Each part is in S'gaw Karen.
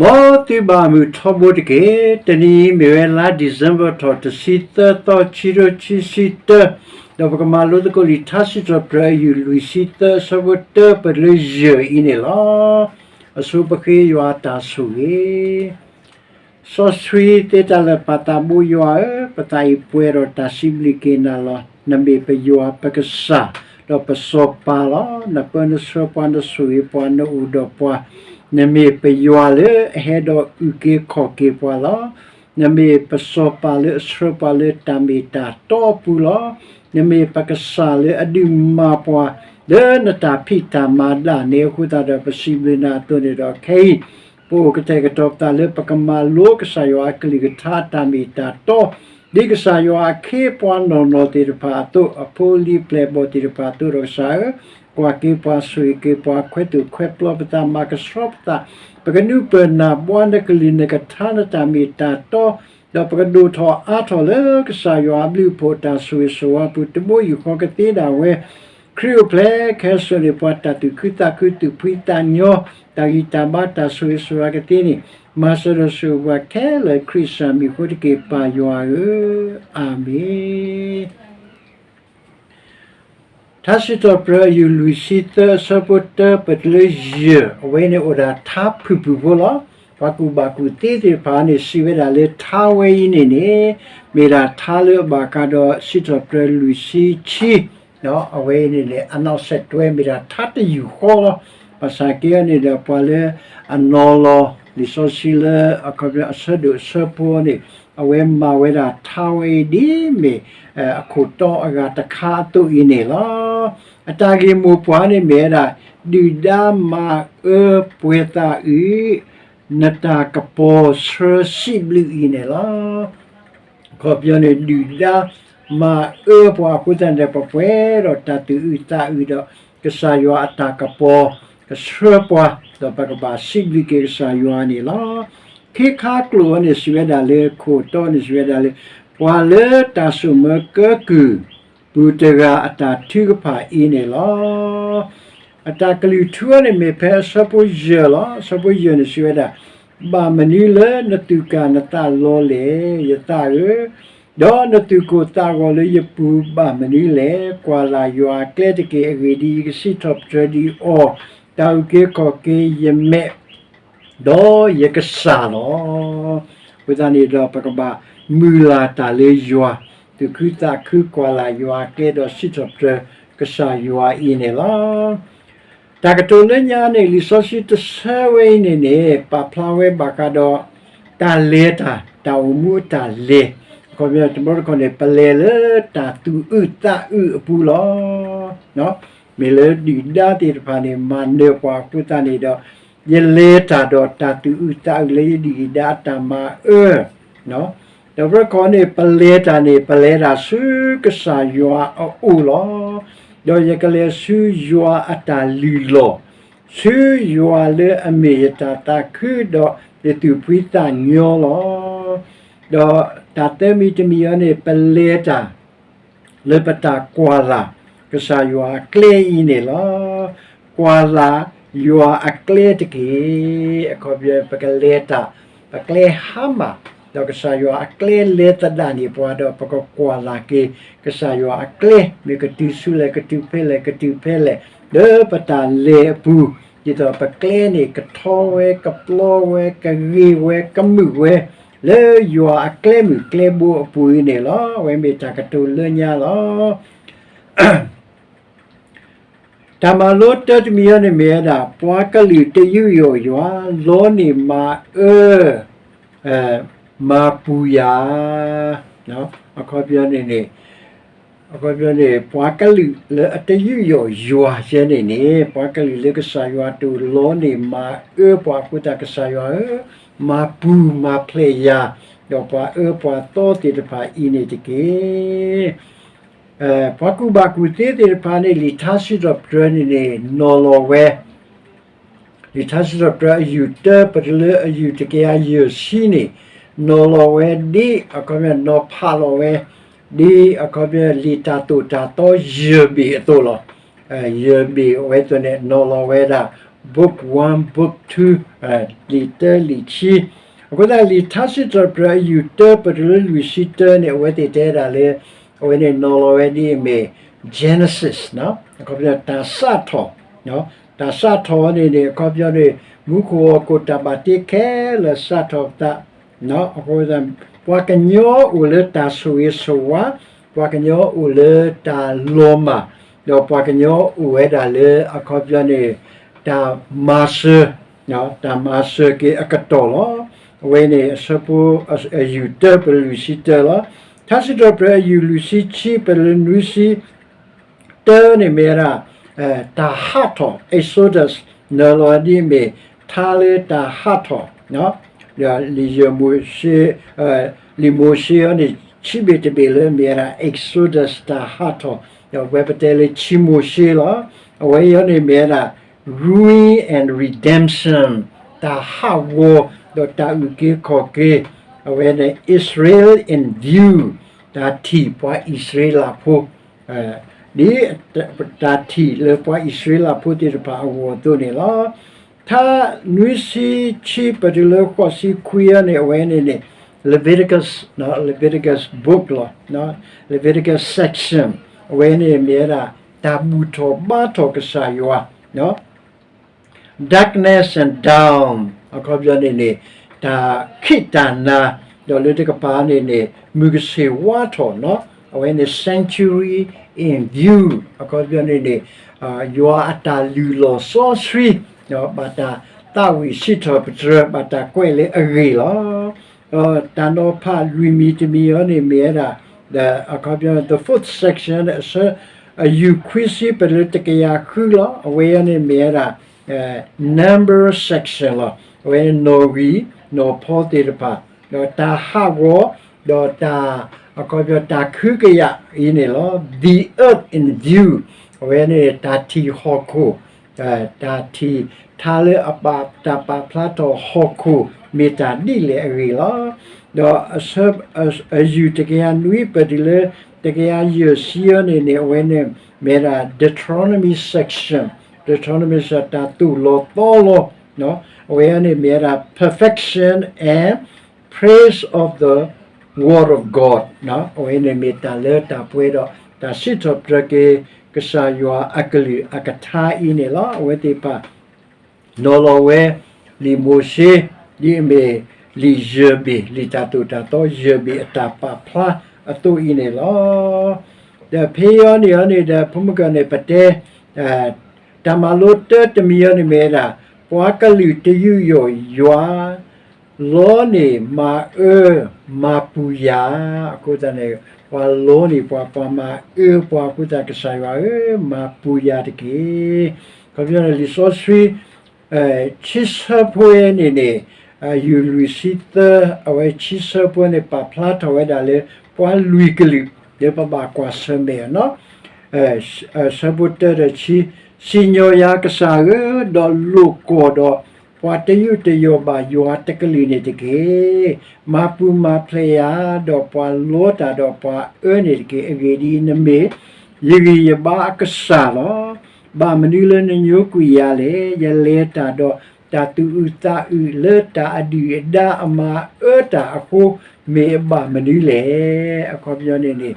မ်သုဘၣ်မုာ်ထီဘိတက့ၢ်. တနံၤအံၤမ့ၢ်ဝဲလါ December ထီၣ်တဆံသၢသီ ခံကထိခံဆံတၢ, ဒီးပကမၤလိသကိးလံာ်ထါစံးထီၣ်ပတြၢၤအယူၢ်လွံၢ်ဆံသၢ အဆၢဖိတၢ ပတုၤလၢယဲၢ်အံၤန့ၣ်လီၤ. အဆိပဃ့ယွၤအတၢ်ဆိၣ်ဂ့ၤ စီဆှံသ့တၢ်လၢာ်ပၢ်သးဘိယွၤဧၢ, ပသးအံၤပှဲၤဒီးတၢ်စံးဘျုးက့ၤနၤလီၤ. နမ့ၢ်ပယွၤပကစၢ်, ဒီးပစီၤပၤလီၤ. နပၢနဆှၢပှၤ, နဆိၣ်ဂ့ၤပှၤ, နအိၣ်ဒီးပှၤ, နမ့ၢ်ပယွၤလၢအဟဲဒီးအုၣ်က့ၤခီၣ်က့ၤပှၤလီၤ. နမ့ၢ်ပစီၤပၤလၢအဆှၢပှၤလၢတၢ်မ့ၢ်တၢ်တီအပူၤလီၤ. နမ့ၢ်ပကစၢ်လၢအဒုးမၤပှၤ လၢနတၢ်ဖံးတၢ်မၤဒၣ်နဲအဃိသတးဒီး ပစံးဘျုးနၤအသိးန့ၣ်ဒီး ခဲအံၤ ပအိၣ်ကတဲာ်ကတီၤပသးလၢပကမၤလိကစၢ်ယွၤအကလုၢ်ကထါအတၢ်မ့ၢ်တၢ်တီ, ဒ်ကစၢ်ယွၤအခ့အပှၤနီၢ်နီၢ်သ့ၣ်တဖၣ်အသိး, အဖိအလံၤအပျဲၢ်အဘီၣ်သ့ၣ်တဖၣ်အသိးဒီးကစၢ်ဧၢ, ကွၢ်က့ၤပှၤ, ဆိၣ်ဂ့ၤက့ၤပှၤ, ခွဲးသိၣ်ခွဲးပျီပသး, မၤကဆှီပသး, ပကနုာ်ပၢၢ်နၢ်ဘှါနကလုၢ်နကထါနတၢ်မ့ၢ်တၢ်တီ, ဒီးပကဒိၣ်ထီၣ်အါထီၣ်လၢကစၢ်ယွၤအဘျုးအဖှိၣ်အတၢ်ဆိၣ်ဂ့ၤဆိၣ်ဝါအပူၤ တဘိယူၢ်ဃီကသ့ဒၣ်ဝဲ ခရံာ်အိၣ်ဖျဲၣ် ခဲစိာ်န့ၢ်ပှၤတၢ်သူၣ်ခုသးခု သူၣ်ဖှံသးညီ, တၢ်ဂံၢ်တၢ်ဘါ တၢ်ဆိၣ်ဂ့ၤဆိၣ်ဝါကသ့န့ၣ်, မၤစၢၤဒီးဆိၣ်ဂ့ၤပှၤခဲလၢာ် ခရံာ်စၢ်မံၤအဃိတက့ၢ် ပၢ်ယွၤဧၢ, အၤမ့ၣ်. ထါစံးထီၣ်ပတြၢၤအယူၢ်လွံၢ်ဆံသၢ အဆၢဖိတၢ ပတုၤလၢယဲၢ်, အဝဲန့ၣ်အိၣ်ဒၣ်ထါဖုၣ်ဖုၣ်ဖိလီၤ. ပှၤကူၣ်ဘၣ်ကူၣ်သ့သ့ၣ်တဖၣ်န့ၣ် စံးဝဲဒၣ်လၢထါဝဲအံၤန့ၣ်န့ၣ် မ့ၢ်ဒၣ်ထါလၢအဘၣ်ဃးဒီးစံးထီၣ်ပတြၢၤလွံၢ်ဆံခံ, အဝဲအံၤန့ၣ်န့ၣ် အနောက်ဆက်တွဲ မ့ၢ်ဒၣ်ထါတယူၢ်ဃီလီၤ. ဘၣ်ဆၣ်က့အံၤန့ၣ်ဒီး ပှၤလၢအနီၤလီၤလံာ်စီဆှံလၢ အခီပညီအဆၢဒိၣ်အဆၢဖိန့ၣ် အဝဲမၤဝဲဒၣ်ထါဝဲအံၤဒ်မ့ၢ် အခိၣ်တီအဂၤတခါအသိးအံၤန့ၣ်လီၤ. အတၢ်ဂ့ၢ်မိၢ်ပှၢ်န့ၣ်မ့ၢ်ဝဲဒၣ် ဒုၣ်ဒါမၤအၢပှဲၤသးအုး နတၢ်ကပီၤဆှၢစံးဘျုးအံၤန့ၣ်လီၤ. အခီပညီန့ၣ် ဒုၣ်ဒါမၤအၢပှၤအဃိသတးန့ၣ်ဒီး ပပှဲၤဒီးတၢ်သူၣ်အုးသးအုးဒီး ကစၢ်ယွၤအတၢ်ကပီၤကဆှၢပှၤ ဒီးပကဘၣ်စံးဘျုးက့ၤကစၢ်ယွၤန့ၣ်လီၤ. ခ့ခါကျိာ်အံၤန့ၣ် စံးဝဲဒၣ်လၢ ခိၣ်တီန့ၣ် စံးဝဲဒၣ်လၢ ပှၤလၢတၢ်ဆိၣ်မၢကၢကုၢ် ပူၤတဂၤအတၢ်ထုကဖၣ်အံၤန့ၣ်လီၤ. အတၢ်ကလုၢ်ထူအံၤန့ၣ်မ့ၢ်ဖဲအဆၢဖိယဲၢ်လီၤ. အဆၢဖိယဲၢ်န့ၣ်စံးဝဲဒၣ်, ဘၣ်မနုၤလၢနသူၣ်ကၢ်နသးလီၤလဲၣ် ယသးဧၢ, ဒီးနသူၣ်ကိၢ်သးဂီၤလၢယပူၤဘၣ်မနုၤလဲၣ်. ကွၢ်လၢ်ယွၤအကျဲတက့ၢ်. အဂ့ၢ်ဒ်အံၤ, ယကစံးထီၣ်ပတြၢၤဒံးအီၤ, တၢ်အုၣ်က့ၤခီၣ်က့ၤယမဲာ် ဒီးယကစၢ်လီၤ. အဃိသတးန့ၣ်ဒီး ပကဘၣ်မုၢ်လၢ်တၢ်လၢယွၤ, သူၣ်ခုသးခုကွၢ်လၢ်ယွၤအကျဲဒီးစံးထီၣ်ပတြၢၤကစၢ်ယွၤအံၤန့ၣ်လီၤ. တၢ်ကတိၤလၢညါန့ၣ် လံာ်စီဆှံတဆၢဝဲအံၤန့ၣ်န့ၣ် ပာ်ဖျါဝဲဘၣ်ဃးဒီး တၢ်လဲၤတၢ်, တၢ်အိၣ်မူအတၢ်လဲၤ, အခီပညီတဘျီတခီၣ်န့ၣ် ပလဲၤလၢတၢ်သူၣ်အုးသးအုးအပူၤလီၤ. မ့ၢ်လၢဒုၣ်ဒါသ့ၣ်တဖၣ်န့ၣ် မၤနၢၤပှၤအဃိသတးန့ၣ်ဒီး ယလဲၤတၢ်ဒီးတၢ်သူၣ်အုးသးအုးလၢယဒုၣ်ယဒါအတၢ်မၤအၢ, တဘျီတခီၣ်န့ၣ် ပလဲၤတၢ်န့ၣ် ပလဲၤတၢ်ဆူကစၢ်ယွၤအအိၣ်လီၤ. ဒီးယကလဲၤဆူယွၤအတၢ်လုၢ်လီၢ်, ဆူယွၤလၢအမ့ၢ်ယတၢ်သးခု ဒီးယသူၣ်ဖှံသးညီလီၤ. ဒီးတၢ်သၢမံၤတမံၤအံၤန့ၣ် ပလဲၤတၢ် လၢပတၢ်ကွၢ်လၢ် ကစၢ်ယွၤအကျဲအံၤန့ၣ်လီၤ. ကွၢ်လၢ်ယွၤအကျဲတက့ၢ်. အခီပညီ ပကလဲၤတၢ် ပကျဲဟါမၢ်, ဒီးကစၢ်ယွၤအကျဲလဲၤသဒၣ်န့ၢ်ပှၤဒီး ပကကွၢ်လၢ်က့ၤ ကစၢ်ယွၤအကျဲ မ့ၢ်ကတုၤဆူလဲၣ် ကတုၤဖဲလဲၣ် ကတုၤဖဲလဲၣ် လၢပတၢ်လဲၤအပူၤ, ဒ်သိးပကျဲန့ၣ် ကထီဝဲ ကပျီဝဲ ကဂ့ၤဝဲ ကမုာ်ဝဲ လၢယွၤအကျဲမုၢ်ကျဲဘိအပူၤအံၤန့ၣ်လီၤ. အဝဲမ့ၢ်တၢ်ကတိၤလၢညါလီၤ. တၢ်မၤလိတၢတမံၤအံၤန့ၣ်မ့ၢ်ဝဲဒၣ် ပှၤကလုာ်တယူးယီၣ်ယွၤ လီန့ၢ်မၤအၢ မၤပူၤယၤ, အခီပညီန့ၣ်န့ၣ် အခီပညီန့ၣ် ပှၤကလုာ်လၢအတယူးယီၣ်ယွၤယဲန့ၣ်န့ၣ် ပှၤကလုာ်လၢကစၢ်ယွၤတအိၣ်လီန့ၢ်မၤအၢပှၤအဃိသတး ကစၢ်ယွၤဧၢ, မၤပူၤမၤဖျဲးယၤ, ဒီးပှၤအၢပှၤသီသ့ၣ်တဖၣ်အံၤန့ၣ်တက့ၢ်. ပှၤကူၣ်ဘၣ်ကူၣ်သ့သ့ၣ်တဖၣ်န့ၣ် လံာ်ထါစံးထီၣ်ပတြၢၤန့ၣ်န့ၣ် နီၤလီၤဝဲ လံာ်ထါစံးထီၣ်ပတြၢၤအယူၢ်တၢ ပတုၤလၢအယူၢ်တကယၤယဲၢ်ဆံန့ၣ် နီၤလီၤဝဲဒ် အခီပညီ နီၤဖးလီၤဝဲ ဒ်အခီပညီ လံာ်တၢ်သိၣ်တၢ်သီယဲၢ်ဘ့ၣ်အသိးလီၤ. ယဲၢ်ဘ့ၣ်အဝဲအသိးန့ၣ် နီၤလီၤဝဲဒၣ် book one, book two, လံာ်တၢ လံာ်ဆံ, အဃိသတးလံာ်ထါစံးထီၣ်ပတြၢၤအယူၢ်တၢ ပတုၤလၢလွံၢ်ဆံတၢန့ၣ် အဝဲသ့ၣ်တဲဒၣ်လၢ အဝဲန့ၣ်နီၤလီၤဝဲဒ်အမ့ၢ် Genesis အခီပညီတၢ်စးထီၣ်, တၢ်စးထီၣ်န့ၣ်န့ၣ် အခီပညီန့ၣ် မူခိၣ်ဟီၣ်ခိၣ်တၢ်ဘၣ်တ့ခဲလၢာ်စးထီၣ်ပသး, အဃိ ပှၤကညီအိၣ်လၢတၢ်ဆိၣ်ဂ့ၤဆိၣ်ဝါ, ပှၤကညီအိၣ်လၢတၢ်လီၤမၢ်, ဒီးပှၤကညီအိၣ်ဝဲဒၣ်လၢအခီပညီန့ၣ် တၢ်မၤစၢၤ, တၢ်မၤစၢၤက့ၤအကတီၢ်လီၤ. အဝဲန့ၣ်အဆၢဖိ အယူၢ်တၢ ပတုၤလၢလွံၢ်ဆံတၢလီၤ. ထါစံးထီၣ်ပတြၢၤအယူၢ်လွံၢ်ဆံခံ ပတုၤလၢနွံဆံ တၢန့ၣ်မ့ၢ်ဝဲဒၣ် တၢ်ဟးထီၣ် Exodus နီၤလီၤဝဲဒ်အမ့ၢ် ထါလၢတၢ်ဟးထီၣ်, ဒီးလံာ်ယဲၢ်မိၤၡ့, လံာ်မိၤၡ့အံၤန့ၣ် ဆံဘ့ၣ်တဘ့ၣ်လၢမ့ၢ်ဝဲဒၣ် Exodus တၢ်ဟးထီၣ်, ဒီးပဝဲပတဲလၢခံမိၤၡ့လီၤ. အဝဲအံၤန့ၣ်မ့ၢ်ဝဲဒၣ် ruin and redemption တၢ်ဟးဂီၤ ဒီးတၢ်အုၣ်က့ၤခီၣ်က့ၤ, အဝဲန့ၣ် Israel in view တၢ်ထံၣ်ပှၤအံၣ်စရ့လးဖိ ဒ်တၢ်ထံၣ်လၢပှၤအံၣ်စရ့လးဖိသ့ၣ်တဖၣ်အဂီၢ်အသိးန့ၣ်လီၤ. ထါနွံဆံခံ ပတုၤလၢဃိးဆံခွံအံၤန့ၣ် အဝဲန့ၣ်န့ၣ် Leviticus, Leviticus book လီၤ. Leviticus section အဝဲန့ၣ်မ့ၢ်ဝဲဒၣ် တၢ်ဘူၣ်ထီၣ်ဘါထီၣ်ကစၢ်ယွၤ darkness and dawn အခီပညီန့ၣ်န့ၣ် တၢ်ခံးတၢ်နၤ, ဒီးလၢတကပၤန့ၣ်န့ၣ် မုၢ်ကဆ့ၣ်ဝါထီၣ်နီၤ, အဝဲန့ၣ် sanctuary in view အခီပညီန့ၣ်န့ၣ် ယွၤအတၢ်လုၢ်လီၢ်စီဆှံ ဘၣ်တၢ်သးဝံၣ်စံးထီၣ်ပတြၢၤ ဘၣ်တၢ်ကွဲးလၢအဂ့ၢ်လီၤ. ဒီးတၢ်နီၤဖးလွံၢ်မံၤတမံၤအံၤန့ၣ်မ့ၢ်ဝဲဒၣ် အခီပညီ the fourth section အယူၢ်ခွံဆံ ပတုၤလၢတကယၤဃုလီၤ. အဝဲအံၤန့ၣ်မ့ၢ်ဝဲဒၣ် number section လီၤ. အဝဲနီၣ်ဂံၢ်နီၣ်ဖီသ့ၣ်တဖၣ် ဒီးတၢ်ဟးဂီၤ ဒီးတၢ် အခီပညီတၢ်ခုကယာ်အံၤန့ၣ်လီၤ. The earth in view အဝဲန့ၣ်တၢ်ထံၣ်ဟီၣ်ခိၣ် တၢ်ထံၣ်ထါလၢအပာ် တၢ်ပာ်ဖျါထီၣ်ဟီၣ်ခိၣ် မ့ၢ်တၢ်ဒ်လဲၣ်အဂ့ၢ်လီၤ. ဒီးအယူၢ်တကယၤနွံ ပတုၤလၢ တကယၤယဲၢ်ဆံအံၤန့ၣ်န့ၣ် အဝဲန့ၣ်မ့ၢ်ဒၣ် Deuteronomy section, Deuteronomy တၢ်သိၣ်လီၤသီလီၤ အဝဲန့ၣ်မ့ၢ်ဝဲဒၣ် perfection and praise of the word of God အဝဲန့ၣ်မ့ၢ်တၢ်လၢတၢ်ပှဲၤဒီး တၢ်စံးထီၣ်ပတြၢၤက့ၤ ကစၢ်ယွၤအကလုၢ်အကထါအံၤန့ၣ်လီၤ. အဝဲသ့ၣ်တဖၣ် နီၤလီၤဝဲ လံာ်မိၤၡ့ ဒ်အမ့ၢ်လံာ်ယဲၢ်ဘ့ၣ် လံာ်တၢ်သိၣ်တၢ်သီယဲၢ်ဘ့ၣ်အတၢ်ပာ်ဖျါအသိးအံၤန့ၣ်လီၤ. ဒီးဖဲအံၤန့ၣ်အံၤန့ၣ်ဒီး ဖိမုၣ်ကီၢ်န့ၣ် ပတဲ တၢ်မၤလိတၢတမံၤအံၤန့ၣ်မ့ၢ်ဝဲဒၣ် ပှၤကလုာ်တယူးယီၣ်ယွၤ လီန့ၢ်မၤအၢ မၤပူၤယၤ, အဃိသတးန့ၣ် ပှၤလီန့ၢ်ပှၤ ပှၤမၤအၢပှၤအဃိသတး ကစၢ်ယွၤဧၢ မၤပူၤယၤတက့ၢ်. ခီပညီန့ၣ် လံာ်စီဆှံ ခံဆၢဖိအံၤန့ၣ်န့ၣ် ယူၢ်လွံၢ်ဆံသၢ အဝဲခံဆၢဖိန့ၣ် ပာ်ဖျါထီၣ်ဝဲဒၣ်လၢ ပှၤလွံၢ်ကလုာ် လၢပဘၣ်ကွၢ်ဆၢၣ်မဲာ်အီၤနီၤ ဆၢဖိတၢဒီးခံ, စံၣ်ညီၣ်ယၤကစၢ်ဧၢ, ဒီးလိာ်ကွီၢ်ဒီး ပှၤတယူးတယီၣ်ဘၣ်ယွၤတကလုာ်န့ၣ်တက့ၢ်. မၤပူၤမၤဖျဲးယၤ, ဒီးပှၤလီတၢ်ဒီးပှၤအၢန့ၣ်တက့ၢ်. အဂ့ၢ်ဒ်အံၤ, နမ့ၢ်ယဂံၢ်ယဘါအကစၢ်လီၤ. ဘၣ်မနုၤလၢနညိကွံာ်ယၤလဲၣ်. ယလဲၤတၢ်ဒီးတၢ်သူၣ်အုးသးအုးလၢတၢ်အဒုၣ်အဒါအမၤအၢတၢ်အဃိ, မ့ၢ်အဘၣ်မနုၤလဲၣ်. အခီပညီန့ၣ်န့ၣ်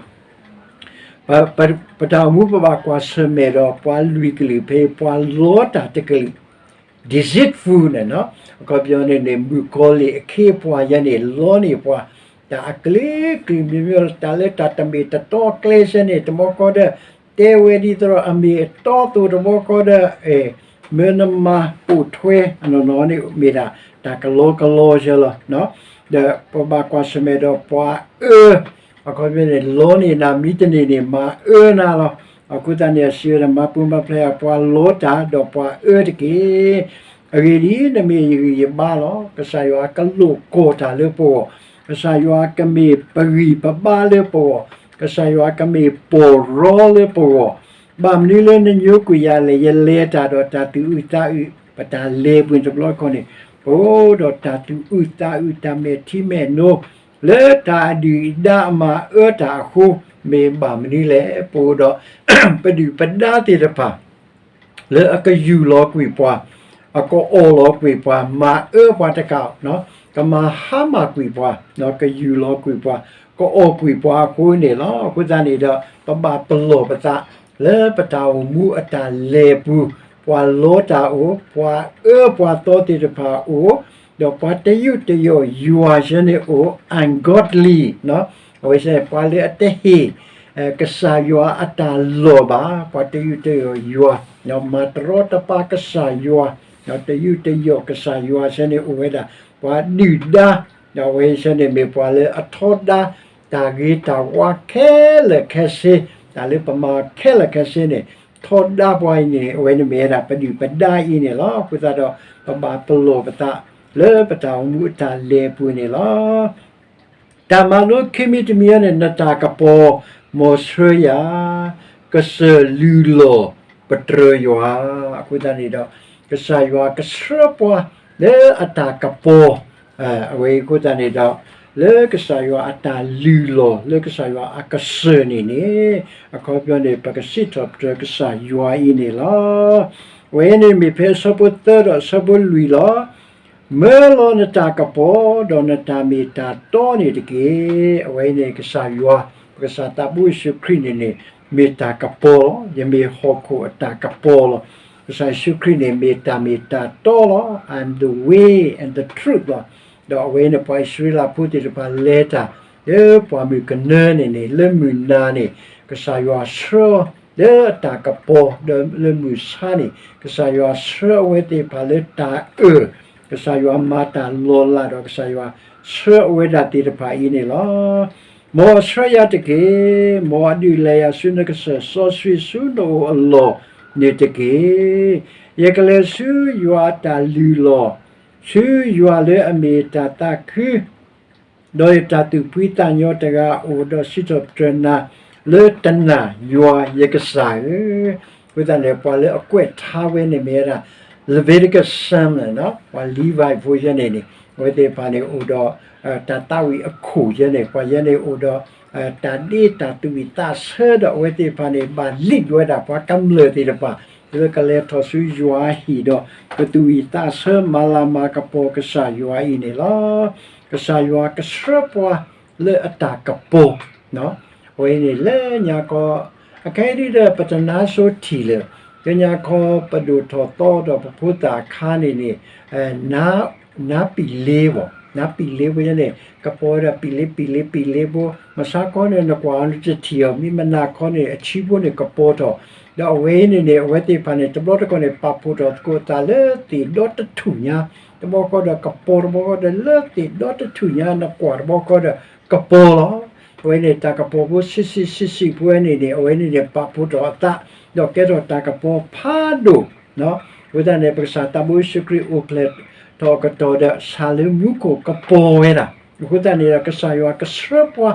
ပတၢ်အိၣ်မူပဘၣ်ကွၢ်ဆၢၣ်မဲာ်ဒီးပှၤလွံၢ်ကလုာ် ဖဲပှၤလီတၢ်တကလုာ် deceitful န့ၣ်နီၤ, အခီပညီန့ၣ်န့ၣ် မုၣ်ကီၤလံၢ်အခ့အပှၤယဲန့ၣ် လီန့ၢ်ပှၤ တၢ်အကလုာ်ကလုာ်မံၤမံၤ တၢ်လၢတၢ်တမ့ၢ်တတီကျဲစဲန့ၣ် တဘျီဃီဒီး တဲဝဲဒ်သိးဒီးအမ့ၢ်အတီအသိး တဘျီဃီဒီး မၢနမၤပိာ်ထွဲအနီၢ်နီၢ်န့ၣ် မ့ၢ်ဒၣ်တၢ်ကလီကလီစဲလီၤ. ဒီးပဘၣ်ကွၢ်ဆၢၣ်မဲာ်ဒီးပှၤအၢ အခီပညီန့ၣ် လီန့ၢ်နၤမံတန့ၢ်န့ၣ် မၤအၢနၤလီၤ. အဃိသတးန့ၣ် အစံးဝဲဒၣ် မၤပူၤမၤဖျဲးယၤ ပှၤလီတၢ်ဒီးပှၤအၢတက့ၢ်. အဂ့ၢ်ဒ်အံၤ, နမ့ၢ်ယဂံၢ်ယဘါလီၤ. ကစၢ်ယွၤကလိာ်ကွီၢ်တၢ်လၢပဂီၢ်, ကစၢ်ယွၤကမ့ၢ်ပဂံၢ်ပဘါလၢပဂီၢ်, ကစၢ်ယွၤကမ့ၢ်ပီၢ်ရီလၢပဂီၢ်, ဘၣ်မနုၤလၢနညိကွံာ်ယၤလဲၣ်. ယလဲၤတၢ်ဒီးတၢ်သူၣ်အုးသးအုး, ပတၢ်လဲၤပူၤတဘျီခီန့ၣ် ပအိၣ်ဒီးတၢ်သူၣ်အုးသးအုး တၢ်မဲာ်ထံမဲာ်နိ လၢတၢ်အဒုၣ်အဒါအမၤအၢတၢ်အဃိ, မ့ၢ်ဘၣ်မနုၤလဲၣ်. ပအိၣ်ဒီး ပဒုၣ်ပဒါသ့ၣ်တဖၣ် လၢအကယူၢ်လီၤကွံာ်ပှၤ, ကအီၣ်လီၤကွံာ်ပှၤ, မၤအၢပှၤတကး, ကမၤဟါမၢ်ကွံာ်ပှၤ, ကယူၢ်လီၤကွံာ်ပှၤ, ကအီၣ်ကွံာ်ပှၤအဃိန့ၣ်လီၤ. အဃိသတးန့ၣ်ဒီး ပဘၣ်ပလီၢ်ပသး လၢပတၢ်အိၣ်မူအတၢ်လဲၤအပူၤ, ပှၤလီတၢ်အိၣ်, ပှၤအၢပှၤသီသ့ၣ်တဖၣ်အိၣ်, ဒီးပှၤတယူးတယီၣ်ယွၤဆၢန့ၣ်အိၣ်, ungodly, အဝဲဆၢန့ၣ် ပှၤလၢအတဟ့ၣ် ကစၢ်ယွၤအတၢ်လီၢ်ဘၣ်, ပှၤတယူးတယီၣ်ယွၤ, မၤတရီတပါကစၢ်ယွၤ, တယူးတယီၣ်ကစၢ်ယွၤဆၢန့ၣ်အိၣ်ဝဲဒၣ် ပှၤဒုၣ်ဒါ, ဒီးအဝဲဆၢန့ၣ်မ့ၢ်ပှၤလၢအထီဒါ တၢ်ဂ့ၤတၢ်ဝါခဲလၢာ်ခဲဆ့, တၢ်လၢပမၤခဲလၢာ်ခဲဆ့န့ၣ် ထီဒါပှၤအံၤန့ၣ် အဝဲန့ၣ်မ့ၢ်ဝဲဒၣ်ပဒုၣ်ပဒါအံၤန့ၣ်လီၤ. အဃိသတးဒီး ပဘၣ်ပလီၢ်ပသး လၢပတၢ်အိၣ်မူအတၢ်လဲၤအပူၤန့ၣ်လီၤ. တၢ်မၤလိခံမံၤတမံၤအံၤန့ၣ် နတၢ်ကပီၤ မ်ဆှၢယၤ ကစၢၢ်လုၢ်လီၢ်ပတြၢၤယွၤ, အဃိသတးန့ၣ်ဒီး ကစၢ်ယွၤကဆှၢပှၤလၢအတၢ်ကပီၤ, အဝဲအံၤအဃိသတးန့ၣ်ဒီး လၢကစၢ်ယွၤအတၢ်လုၢ်လီၢ် လၢကစၢ်ယွၤအကစၢၢ်န့ၣ်န့ၣ် အခီပညီန့ၣ် ပကစံးထီၣ်ပတြၢၤကစၢ်ယွၤအံၤန့ၣ်လီၤ. အဝဲအံၤန့ၣ်မ့ၢ်ဖဲအဆၢဖိသၢဒီးအဆၢဖိလွံၢ်လီၤ. မၢလီၤနတၢ်ကပီၤ ဒီးနတၢ်မ့ၢ်တၢ်တီန့ၣ်တက့ၢ်. အဝဲအံၤန့ၣ်ကစၢ်ယွၤ, ပကစၢ်သးဘိယ့ၣ်ၡူးခရံာ်န့ၣ်န့ၣ် မ့ၢ်တၢ်ကပီၤလီၤ. ယမ့ၢ်ဟီၣ်ခိၣ်အတၢ်ကပီၤလီၤ. ကစၢ်ယ့ၣ်ၡူးခရံာ်န့ၣ် မ့ၢ်တၢ်မ့ၢ်တၢ်တီလီၤ. I am the way and the truth လီၤ. ဒီးအဝဲန့ၣ် ပှၤအံၣ်စရ့လးဖိသ့ၣ်တဖၣ်လဲၤတၢ် လၢပှၢ်မုၢ်ကနၢန့ၣ်န့ၣ် လၢမုၢ်နၤန့ၣ် ကစၢ်ယွၤဆှၢ လၢအတၢ်ကပီၤ, ဒီးလၢမုၢ်ဆါန့ၣ် ကစၢ်ယွၤဆှၢအဝဲသ့ၣ်တဖၣ်လၢတၢ်အၢၣ်, ကစၢ်ယွၤမၤတၢ်လီၤလးဒီး ကစၢ်ယွၤဆှၢအဝဲဒၣ်သ့ၣ်တဖၣ်အံၤန့ၣ်လီၤ. မ်အဆှၢယၤတက့ၢ်. မ်အဒုးလဲၤယၤဆူနကစၢၢ်စီဆှံဆူနအိၣ်အလီၢ်န့ၣ်တက့ၢ်. ယကလဲၤဆူယွၤအတၢ်လုၢ်လီၢ်, ဆူယွၤလၢအမ့ၢ်တၢ်သးခု ဒီးယတၢ်သူၣ်ဖှံသးညီတဂၤအအိၣ်, ဒီးစံးထီၣ်ပတြၢၤနၤ လၢတနၤယွၤယကစၢ်ဧၢ. အဃိသတးန့ၣ် ပှၤလၢအကွဲးထါဝဲန့ၣ်မ့ၢ်ဝဲဒၣ် Leviticus စၢမ်လၢ ပှၤလံၤဘၣ်ဖိယဲန့ၣ်န့ၣ် အဝဲသ့ၣ်တဖၣ်န့ၣ်အိၣ်ဒီး တၢ်သးဝံၣ်အခိၣ်ယဲန့ၣ် ပှၤယဲန့ၣ်အိၣ်ဒီး တၢ်ဒ့တၢ်သူၣ်ဝံၣ်သးဆၢဒီး အဝဲသ့ၣ်တဖၣ်န့ၣ် ဘၣ်လံၣ်ဝဲဒၣ်ပှၤကမျၢၢ်သ့ၣ်တဖၣ် လၢကလဲၤထီၣ်ဆူယွၤအဟံၣ်ဒီး ကသူၣ်ဝံၣ်သးဆၢမၤလၤမၤကပီၤကစၢ်ယွၤအံၤန့ၣ်လီၤ. ကစၢ်ယွၤကဆှၢပှၤလၢအတၢ်ကပီၤ အဝဲန့ၣ်လၢညါခီ, အခဲအံၤဒ်ဒီး ပတနါဆိထံၣ်လၢာ်, လၢညါခီပဒိၣ်ထီၣ်သီဒီးပဖိသၣ်အခါန့ၣ်န့ၣ် နါပံာ်လ့ဘၣ်, နါပံာ်လ့ဖိယဲန့ၣ် ကပီၤဝဲဒၣ်ပံာ်လ့ပံာ်လ့ပံာ်လ့ဖိ, မဆါခီန့ၣ် နကွၢ်အီၤနတထံၣ်အီၤ, မ့ၢ်မနၤခီန့ၣ် အဆံဖိန့ၣ်ကပီၤထီၣ်, ဒီးအဝဲအံၤန့ၣ်န့ၣ် အဝဲသ့ၣ်တဖၣ်န့ၣ် တဘျီတခီၣ်န့ၣ် ပာ်ဖှိၣ်ထီၣ်သကိးသးလၢသ့ၣ်ဒီတထူၣ်ညါ, တဘျီဃီဒီးကပီၤ တဘျီဃီဒီးလၢသ့ၣ်ဒီတထူၣ်ညါ နကွၢ်တဘျီဃီဒီးကပီၤလီၤ. အဝဲန့ၣ် တၢ်ကပီၤဖိဆံးဆံးဆံးဆံးဖိဝဲန့ၣ်န့ၣ် အဝဲန့ၣ်န့ၣ် ပာ်ဖှိၣ်ထီၣ်အသး ဒီးကဲထီၣ်တၢ်ကပီၤဖးဒိၣ် အဃိသတးန့ၣ် ပကစၢ်သးဘိယ့ၣ်ၡူးခရံာ်အိၣ်ဖျဲၣ်ထီၣ်အကတီၢ်ဒီး ဆၣ်လၢမူခိၣ်ကပီၤဝဲဒၣ်, အဃိသတးန့ၣ်ဒီး ကစၢ်ယွၤကဆှၢပှၤ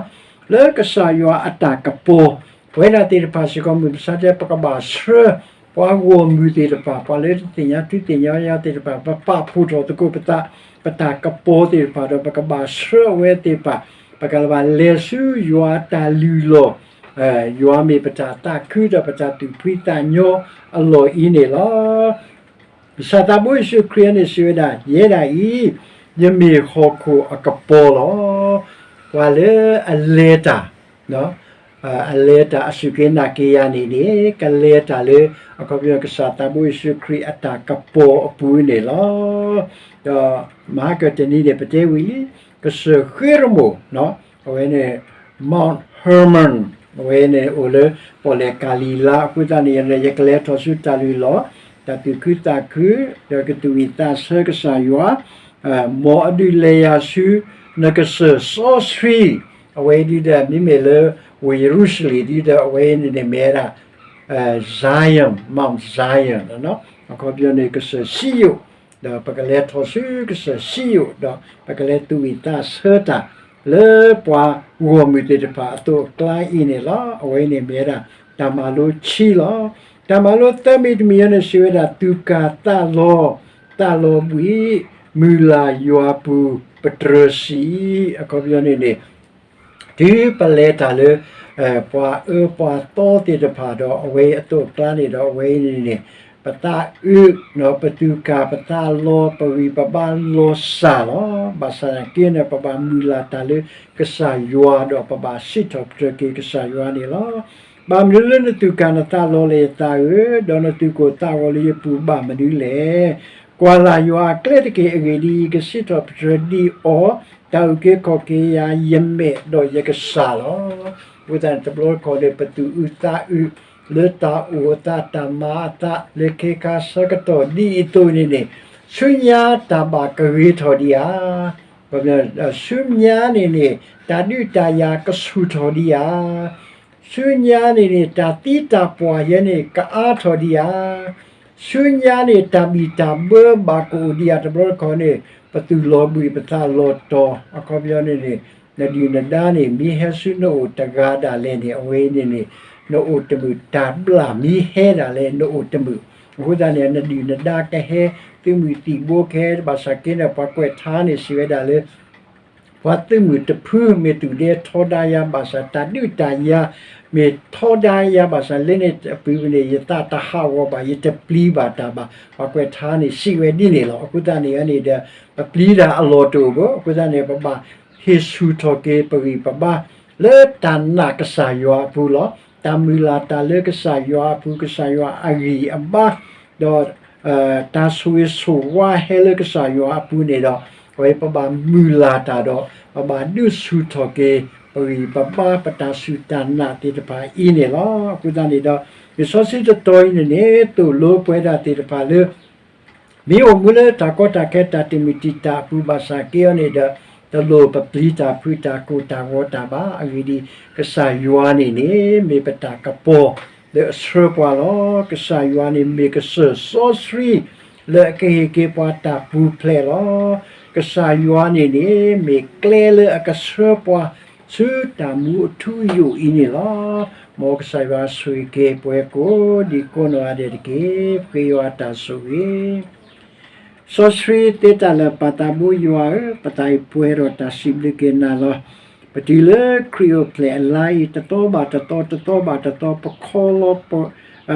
လၢကစၢ်ယွၤအတၢ်ကပီၤ ပဝဲဒၣ်သ့ၣ်တဖၣ်စ့ၢ်ကီး မုၢ်မဆါတခီ ပကဘၣ်ဆှၢ ပှၤဂီၢ်မုၢ်သ့ၣ်တဖၣ် ပှၤလၢတသ့ၣ်ညါထူသ့ၣ်ညါယၤသ့ၣ်တဖၣ် ပပာ်ဖှိၣ်ထီၣ်သကိးပသး ပတၢ်ကပီၤသ့ၣ်တဖၣ်ဒီး ပကဘၣ်ဆှၢအဝဲသ့ၣ်တဖၣ် ပကဘၣ်လဲၤဆူယွၤအတၢ်လုၢ်လီၢ် ယွၤမ့ၢ်ပတၢ်သးခုဒီးပတၢ်သူၣ်ဖှံသးညီအလီၢ်အံၤန့ၣ်လီၤ. ကစၢ်သးဘိယ့ၣ်ၡူးခရံာ်န့ၣ်စံးဝဲဒၣ် ယဲဒၣ်အံၤ ယမ့ၢ်ဟီၣ်ခိၣ်အကပီၤလီၤ. ပှၤလၢအလဲၤတၢ် အလဲၤတၢ်အစူၢ်က့ၤနာ်က့ၤယၤန့ၣ်န့ၣ် ကလဲၤတၢ်လၢ အခီပညီ ကစၢ်သးဘိယ့ၣ်ၡူးခရံာ်အတၢ်ကပီၤအပူၤန့ၣ်လီၤ. ဒီးမဟါကတနံၤန့ၣ် ပတဲဝံၤလံ ကစၢၢ်ဃ့ရမိၣ် အဝဲန့ၣ် Mount Hermon အဝဲန့ၣ်အိၣ်လၢ ပီၣ်လဲၣ်ကၤလံၤလါ အဃိသတးန့ၣ် ယကလဲၤထီၣ်ဆူတၢ်လုၢ်လီၢ် တၢ်သူၣ်ခုသးခု ဒီးကသူၣ်ဝံၣ်သးဆၢကစၢ်ယွၤ မ်အဒုးလဲၤယၤဆူ နကစၢၢ်စီဆှံ အဝဲဒ်ဒီး မ့မ့ၢ်လၢ ဝ့ၢ်ယရူၤၡလ့ၣ်ဒ်ဒီး အဝဲန့ၣ်န့ၣ်မ့ၢ်ဝဲဒၣ် Zion, Mount Zion အခီပညီန့ၣ် ကစၢၢ်စံယိၣ် ဒီးပကလဲၤထီၣ်ဆူကစၢၢ်စံယိၣ် ဒီးပကလဲၤသူၣ်ဝံၣ်သးဆၢတၢ် လၢပှၤဂီၢ်မုၢ်သ့ၣ်တဖၣ်အသိးအကျါအံၤန့ၣ်လီၤ. အဝဲန့ၣ်မ့ၢ်ဝဲဒၣ် တၢ်မၤလိခံလီၤ. တၢ်မၤလိသၢမံၤတမံၤအံၤန့ၣ် စံးဝဲဒၣ် သူၣ်ကၢ်သးလီၤ, သးလီၤဘှံး, မုၢ်လၢ်ယွၤပူၤ ပတြၢၤစံး, အခီပညီန့ၣ်န့ၣ် တုၤပလဲၤတၢ်လၢ ပှၤအၢပှၤသီသ့ၣ်တဖၣ်ဒီး အဝဲအံၤအသိးအကျါန့ၣ်ဒီး အဝဲအံၤန့ၣ်န့ၣ် ပသးအုး, ပသူၣ်ကၢ်ပသးလီၤ, ပဂံၢ်ပဘါလီၤစၢ်လီၤ. ဘၣ်ဆၣ်သနာ်က့န့ၣ် ပဘၣ်မုၢ်လၢ်တၢ်လၢကစၢ်ယွၤဒီးပဘၣ်စံးထီၣ်ပတြၢၤက့ၤကစၢ်ယွၤန့ၣ်လီၤ. ဘၣ်မနုၤလၢနသူၣ်ကၢ်နသးလီၤလဲၣ်ယသးဧၢ, ဒီးနသူၣ်ကိၢ်သးဂီၤလၢယပူၤဘၣ်မနုၤလဲၣ်. ကွၢ်လၢ်ယွၤအကျဲတက့ၢ်. အဂ့ၢ်ဒ်အံၤ, ယကစံးထီၣ်ပတြၢၤဒံးအီၤ, တၢ်အုၣ်က့ၤခီၣ်က့ၤယၤ ယမဲာ်ဒီးယကစၢ်လီၤ. အဃိသတးန့ၣ် တဘျီတခီၣ်န့ၣ် ပသူၣ်အုးသးအုး လၢတၢ်အိၣ်အသး တၢ်မၤအသး လၢခဲခါဆၢကတီၢ်ဒ်အံၤအသိးန့ၣ်န့ၣ်, ဆူညါတၢ်ဘၣ်ကဂ့ၤထီၣ်ဒံးဧါ. ဆူညါန့ၣ်န့ၣ် တၢ်ဒုးတၢ်ယၤကဆူၣ်ထီၣ်ဒံးဧါ. ဆူညါန့ၣ်န့ၣ် တၢ်သံတၢ်ပှၢ်ယဲန့ၣ် ကအါထီၣ်ဒံးဧါ. ဆူညါန့ၣ် တၢ်ဘံၣ်တၢ်ဘၢဘၣ်ကအိၣ်ဒံးဧါ. တဘျီတခီၣ်န့ၣ် ပသူၣ်လီၤဘှံးပသးလီၤတီၤ အခီပညီန့ၣ်န့ၣ် နဒုၣ်နဒါန့ၣ် မ့ၢ်ဟဲဆူနအိၣ်တဂၤဒၣ်လဲာ်န့ၣ် အဝဲအံၤန့ၣ်န့ၣ် နအိၣ်တမုာ်, တၢ်ဘျၣ်မ့ၢ်ဟဲဒၣ်လဲာ် နအိၣ်တမုာ်. အဃိသတးန့ၣ် နဒုၣ်နဒါကဟဲ, သုးမုၢ်သံၣ်ဘိကဟဲ, ဘၣ်ဆၣ်က့န့ၣ် ပှၤကွဲးထါန့ၣ် စံးဝဲဒၣ်လၢ ပှၤသုးမုၢ်တဖု မ့ၢ်သူၣ်ဒဲထီဒါယၤဘၣ်ဆၣ် တၢ်ဒုးတၢ်ယၤ မ့ၢ်ထီဒါယၤဘၣ်ဆၣ် လၢန့ၣ်အပူၤန့ၣ် ယသးတဟးဂီၤဘၣ်, ယတပျံၤဘၣ်တၢ်ဘၣ်. ပှၤကွဲးထါန့ၣ် စံးဝဲဒ်န့ၣ်လီၤ. အဃိသတးန့ၣ်န့ၣ်ဒီး ပပျံၤတၢ်အလီၢ်တအိၣ်ဘၣ်. အဃိသတးန့ၣ် ပဘၣ်ဟ့ၣ်ဆူၣ်ထီၣ်က့ၤပဂံၢ်ပဘါ လၢတၢ်နာ်ကစၢ်ယွၤအပူၤလီၤ. တၢ်မုၢ်လၢ်တၢ်လၢကစၢ်ယွၤအပူၤ, ကစၢ်ယွၤအဂံၢ်အဘါ, ဒီး တၢ်ဆိၣ်ဂ့ၤဆိၣ်ဝါဟဲလၢကစၢ်ယွၤအပူၤန့ၣ်ဒီး အဝဲပဘၣ်မုၢ်လၢ်တၢ်ဒီး ပဘၣ်ဒုးဆူၣ်ထီၣ်က့ၤ ပဂံၢ်ပဘါ ပတၢ်စူၢ်တၢ်နာ်သ့ၣ်တဖၣ်အံၤန့ၣ်လီၤ. အဃိသတးန့ၣ်ဒီး လံာ်စီဆှံတတီၤအံၤန့ၣ်န့ၣ် သိၣ်လိပဝဲဒၣ်သ့ၣ်တဖၣ်လၢ မ့ၢ်အိၣ်မူလၢတၢ်ကီတၢ်ခဲတၢ်တမုာ်တံာ်တာ်အပူၤဘၣ်ဆၣ်က့အီၤန့ၣ်ဒီး တလိၣ်ပပျံၤတၢ်ဖုးတၢ်ကိၢ်တၢ်ဂီၤတၢ်ဘၣ်. အဂ့ၢ်ဒ်အံၤ, ကစၢ်ယွၤန့ၣ်န့ၣ် မ့ၢ်ပတၢ်ကပီၤလၢအဆှၢပှၤလီၤ. ကစၢ်ယွၤန့ၣ်မ့ၢ်ကစၢၢ်စီဆှံ လၢအကဟ့ၣ်က့ၤပှၤတၢ်ပူၤဖျဲးလီၤ. ကစၢ်ယွၤန့ၣ်န့ၣ် မ့ၢ်ကျဲလၢအကဆှၢပှၤ ဆူတၢ်မူအထူအယိာ်အံၤန့ၣ်လီၤ. မ်ကစၢ်ယွၤဆိၣ်ဂ့ၤက့ၤပဝဲကိးဒံကိးနီၢ်ဂၤဒဲးတက့ၢ်. ဃ့ယွၤအတၢ်ဆိၣ်ဂ့ၤ စီဆှံသ့တၢ်လၢာ်ပၢ်သးဘိယွၤဧၢ, ပသးအံၤပှဲၤဒီးတၢ်စံးဘျုးက့ၤနၤလီၤ. ပတုၤလၢခရံာ်အိၣ်ဖျဲၣ်အလါအံၤ တသီဘၣ်တသီ, တသီဘၣ်တသီ, ပခီလီၤ,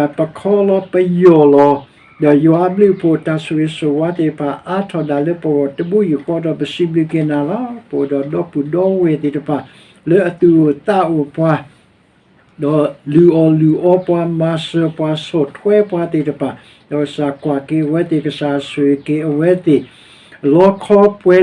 ပခီလီၤပယီၢ်လီၤ. ဒီးယွၤအဘျုးအဖှိၣ်တၢ်ဆိၣ်ဂ့ၤဆိၣ်ဝါသ့ၣ်တဖၣ် အါထီၣ်ဒၣ်လၢပဂီၢ်တဘိယူၢ်ဃီဒီး ပစံးဘျုးက့ၤနၤလီၤ. ပအိၣ်ဒီးဒီပုၢ်ဒီဝဲၢ်သ့ၣ်တဖၣ် လၢအသူၣ်အိၣ်သးအိၣ်ပှၤ ဒီးလုၢ်အီၣ်လုၢ်အီပှၤ မၤစၢၤပှၤ ဆီၣ်ထွဲပှၤသ့ၣ်တဖၣ်, ဒီးကစၢ်ကွၢ်က့ၤအဝဲသ့ၣ်, ကစၢ်ဆိၣ်ဂ့ၤက့ၤအဝဲသ့ၣ်, လီခီပှဲၤလုၢ်ကွံာ်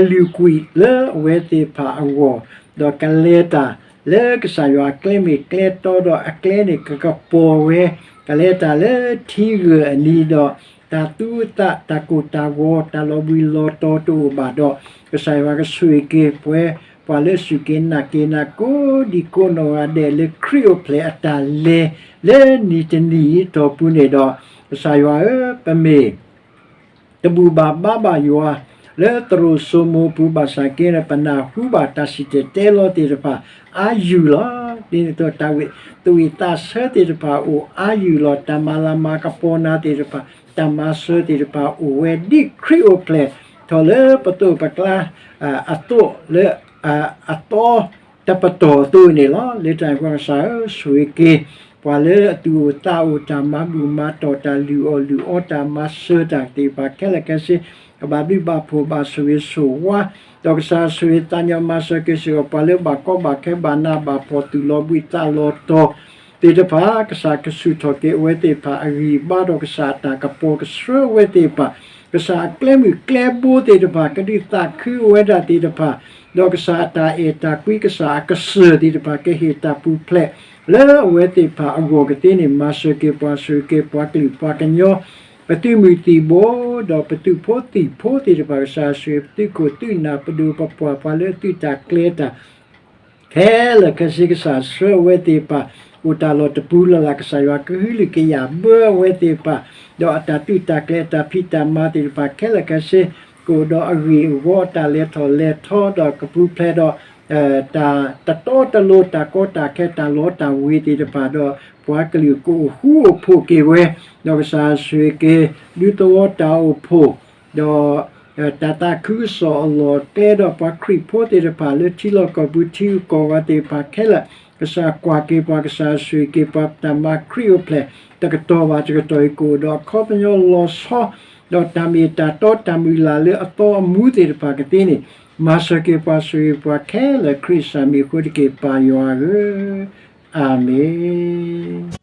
လၢအဝဲသ့ၣ်တဖၣ်အဂီၢ်, ဒီးကလဲၤတၢ်လၢကစၢ်ယွၤအကျဲမ့ၢ်ကျဲတီဒီးအကျဲန့ၣ် ကကပီၤဝဲ, ကလဲၤတၢ်လၢထံဂၢၢ်အနံၤဒီး တၢ်သူသး တၢ်ကိၢ်တၢ်ဂီၤ တၢ်လီၤဘှံးလီၤတီၤတအိၣ်ဘၣ်ဒီး ကစၢ်ယွၤကဆိၣ်ဂ့ၤက့ၤပှၤ, ပှၤလၢအစူၢ်က့ၤနာ်က့ၤနၤကိးဒံကိးနီၢ်ဂၤဒဲးလၢခရံာ်အိၣ်ဖျဲၣ်အတၢ်လဲၤ လၢနံၤတနံၤအံၤအတီၢ်ပူၤန့ၣ်ဒီး, ကစၢ်ယွၤဧၢ, ပမ့ၢ် တဘူၣ်ဘၣ်ဘါဘၣ်ယွၤ လၢသရိာ်စိမိၤအပူၤဘၣ်ဆၣ်က့ဒီး ပနၢ်ဟူဘၣ်တၢ်စံၣ်တဲၤတဲလီၤသ့ၣ်တဖၣ်အါယုၢ်လီၤ. ဒ်န့ၣ်အသိး တၢ်ဝံသးစဲသ့ၣ်တဖၣ်အိၣ်အါယုၢ်လီၤ. တၢ်မၤလၤမၤကပီၤနၤသ့ၣ်တဖၣ်, တၢ်မၤစၢၤသ့ၣ်တဖၣ်အိၣ်ဝဲဒ်ခရံာ်အိၣ်ဖျဲၣ်ထီၣ်လၢပသိးပကျါအသိးလၢ အသီတပတီၢ်အသိးန့ၣ်လီၤ. လၢတၢ်န့ၣ်အဃိ ကစၢ်ဧၢ, ဆိၣ်ဂ့ၤက့ၤ ပှၤလၢအသူၣ်အိၣ်သးအိၣ် တၢ်မၤဘူၣ်မၤတီၢ် တၢ်လုၢ်အီၣ်လုၢ်အီ တၢ်မၤစၢၤတၢ်သ့ၣ်တဖၣ်ခဲလၢာ်ခဲဆ့, ကဘၣ်ဘျုးဘၣ်ဖှိၣ်ဘၣ်ဆိၣ်ဂ့ၤဆိၣ်ဝါ, ဒီးကစၢ်ဆိၣ်ဂ့ၤသးညီမၤစၢၤက့ၤစ့ၢ်ကီး ပှၤလၢဘၣ်ကီဘၣ်ခဲဘၣ်နးဘၣ်ဖှီၣ် သူၣ်လီၤဘှံးသးလီၤတီၤသ့ၣ်တဖၣ်, ကစၢ်ကဆူၣ်ထီၣ်က့ၤအဝဲသ့ၣ်တဖၣ်အဂံၢ်အဘါဒီး ကစၢ်အတၢ်ကပီၤကဆှၢအဝဲသ့ၣ်တဖၣ်, ကစၢ်အကျဲမုၢ်ကျဲဘိသ့ၣ်တဖၣ် ကဒုးသးခုအဝဲဒၣ်သ့ၣ်တဖၣ်, ဒီးကစၢ်အတၢ်အဲၣ်တၢ်ကွံ ကစၢ်အကစၢၢ်သ့ၣ်တဖၣ် ကဟ့ၣ်တၢ်ပူၤဖျဲး လၢအဝဲသ့ၣ်တဖၣ်အဂီၢ်ကသ့န့ၣ် မၤစၢၤက့ၤပှၤ ဆိၣ်ဂ့ၤက့ၤပှၤကလုာ်ပှၤကညီ, ပသုးမုၢ်သံၣ်ဘိ, ဒီးပသုးဖိသံၣ်ဖိသ့ၣ်တဖၣ်, ကစၢ်ဆိၣ်ဂ့ၤ ပသုးခိၣ်သုးနၢ် ပဒိၣ်ပပှၢ် ပှၤလၢအသုးတၢ်ကျဲၤတၢ် ခဲလၢာ်ခဲဆ့ ကစၢ်ဆှၢအဝဲသ့ၣ်တဖၣ် အိၣ်တၢ်လီၢ်တပူၤလၢ်လၢ်, ကစၢ်ယွၤကဟုကယာ်ဘၢအဝဲသ့ၣ်တဖၣ်, ဒီးအတၢ်သုးတၢ်ကျဲၤ အတၢ်ဖံးတၢ်မၤသ့ၣ်တဖၣ်ခဲလၢာ်ခဲဆ့ ကအိၣ်ဒီးအဂ့ၢ်အဝီ အတၢ်လဲၤထီၣ်လဲၤထီ ဒီးကပူၤဖျဲးဒီး တၢ်တတီတလိၤ တၢ်ကီတၢ်ခဲ တၢ်လီတၢ်ဝ့ၤသ့ၣ်တဖၣ်ဒီး ပှၤကလုာ်ကအိၣ်ဃူအိၣ်ဖိးက့ၤဝဲ, ဒီးကစၢ်ဆိၣ်ဂ့ၤက့ၤ ဒူသဝီတၢ်အိၣ်ဖှိၣ်, ဒီး တၢ်သးခုကစီၣ်အလီၢ်တဲဒီးပှၤခရံာ်ဖိသ့ၣ်တဖၣ်လၢထံလီၢ်ကီၢ်ပူၤထံဂုၤကီၢ်ဂၤသ့ၣ်တဖၣ်ခဲလၢာ်, ကစၢ်ကွၢ်က့ၤပှၤ ကစၢ်ဆိၣ်ဂ့ၤက့ၤပှၤ တၢ်မၤခရံာ်အိၣ်ဖျဲၣ် တကတီၢ်ဘၣ်တကတီၢ်အံၤ ကအိၣ်ဒီးအခီပညီလီၤဆီ ဒီးတၢ်မ့ၢ်တၢ်တီတၢ်မုၢ်လၢ်လၢအသီအမူသ့ၣ်တဖၣ်ကသ့န့ၣ်, မၤစၢၤက့ၤပှၤ ဆိၣ်ဂ့ၤပှၤခဲလၢာ် ခရံာ်စၢ်မံၤအဃိတက့ၢ် ပၢ်ယွၤဧၢ, အၤမ့ၣ်.